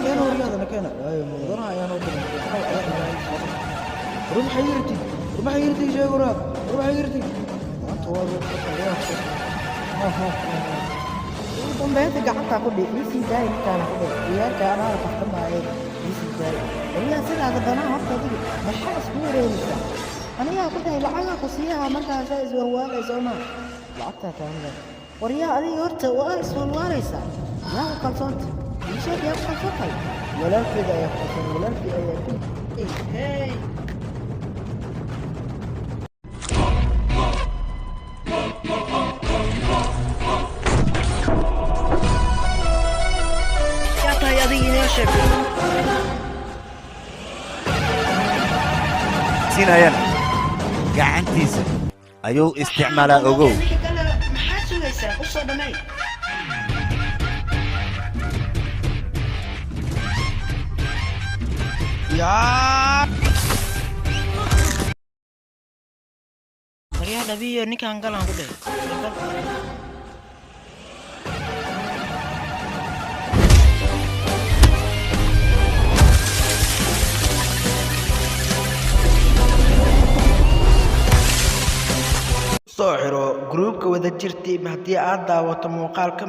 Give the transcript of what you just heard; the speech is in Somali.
Keena waryaadana keena. Waayo, mudanaha ayaan u diray. War maxay yirti? War maxay yirti? Sheeg waraa. War maxay yirti? Maanta waa Ugu dambeynta gacantaa ku dhig, ii sii daay ninkaana ku dhig. Ciyaarka anaana kaftamaaye, ii sii daay. Waryaa, sidaada banaa horta adiga maxaa isku wareeraysaa? Anigaa ku dhahay lacagaa ku siiyaha markaasaa iswarwaalaysa oma lacagtaa taanga. Waryaa, adiga horta waa iswarwaalaysaa. Yaa ku kalsoonta? Ii sheeg, yaa ku kalsoon tahay? Walaalkeeda ayaa ku kalsoon, walaalkii ayaa ku Hey. Yaa tahay adiga? Inoo sheeg. Siinayana gacantiisa ayuu isticmaalaa, ogow. Ninka kale maxaad sugaysaa? U soo dhamay. Yaa. Waryaa dhabiyo, ninkaan galaan ku dheh. Gal. Soo xiro gruubka Wadajir Team haddii aad daawato muuqaal ka mid.